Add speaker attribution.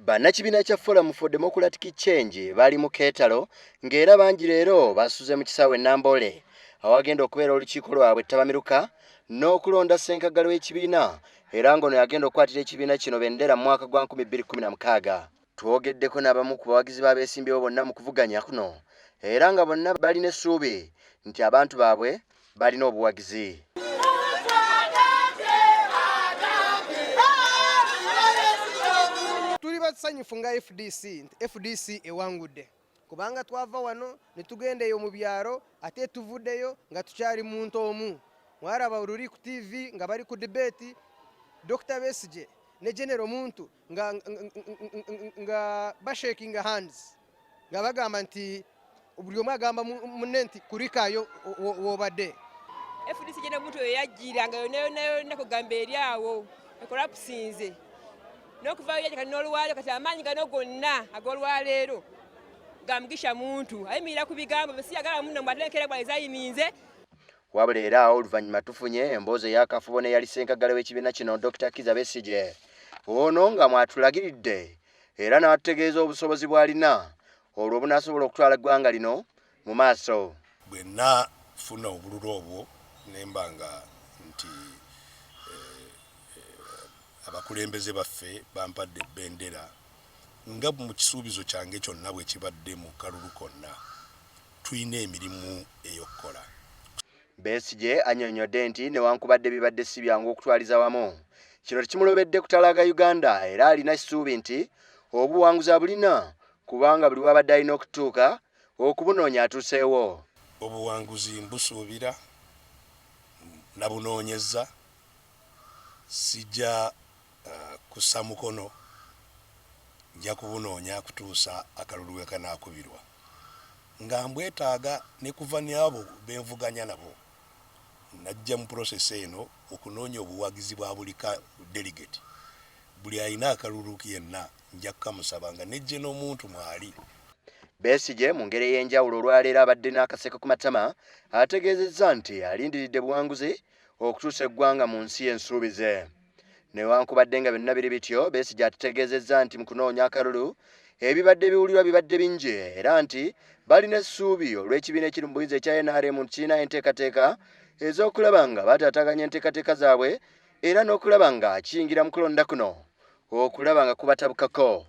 Speaker 1: Bannakibiina kya Forum for Democratic Change bali mu keetalo ng'era bangi leero basuze mu kisaawe e Namboole awagenda okubeera olukiiko lwabwe ttabamiruka n'okulonda ssenkagale w'ekibiina era ng'ono yagenda okukwatira ekibiina kino bendera mu mwaka gwa 2016. Twogeddeko n'abamu ku bawagizi b'abeesimbyewo bonna mu kuvuganya kuno era nga bonna balina essuubi nti abantu baabwe balina obuwagizi.
Speaker 2: Tuli basanyufu nga FDC nti FDC ewangudde kubanga twava wano ne tugenda eyo mu byalo ate tuvuddeyo nga tukyali muntu omu. Mwaraba ruri ku TV nga bari ku debate Dr. Besigye ne General Muntu nga, nga bashakinga hands nga bagamba nti buli omu agamba munne nti kulikayo wobadde.
Speaker 3: FDC gye muntu oyo yajjira nga yonna yonna yonna kugamba eri awo ekolapusinze n'okuvayo yajja kati n'olwaleero kati amaanyi gano gonna ag'olwaleero ga Mugisha Muntu ayimirira ku bigambo bye siyagala munno mbu ate nkeera bw'alizayininze.
Speaker 1: Wabula era oluvannyuma tufunye emboozi ey'akafubo n'eyali ssenkaggale w'ekibiina kino Dokita Kizza Besigye ono nga mwatulagiridde era n'atutegeeza obusobozi bw'alina olwo obunaasobola okutwala eggwanga lino mu maaso.
Speaker 4: Bwe nafuna obululu obwo ne mba nga nti abakulembeze baffe bampadde bendera nga mu kisuubizo kyange kyonna bwe kibadde mu kalulu konna, tulina emirimu ey'okukola.
Speaker 1: Besigye annyonnyodde nti newankubadde bibadde si byangu okutwaliza wamu, kino tekimulobedde kutalaaga Uganda era alina essuubi nti obuwanguzi abulina kubanga buli w'abadde alina okutuuka okubunoonya atuuseewo.
Speaker 4: Obuwanguzi mbusuubira, nabunoonyezza, sijja kussa mukono, nja kubunoonya kutuusa akalulu we kanaakubirwa nga mbwetaaga ne kuva n'abo be nvuganya nabo. Najja mu process eno okunoonya obuwagizi bwa buli ka delegate, buli alina akalulu yenna nja kukamusaba nga ne General Muntu mwali.
Speaker 1: Besigye mu ngeri ey'enjawulo olwaleero abadde n'akaseko ku matama ategeezezza nti alindiridde buwanguzi okutuusa eggwanga mu nsi ensuubize. Newankubadde nga byonna biri bityo, Besigye atutegeezezza nti mu kunoonya akalulu ebibadde biwulirwa bibadde bingi era nti balina essuubi olw'ekibiina ekiri mu buyinza ekya NRM nti kirina enteekateeka ez'okulaba nga bataataaganya enteekateeka zaabwe era n'okulaba nga kiyingira mu kulonda kuno okulaba nga kubatabukako.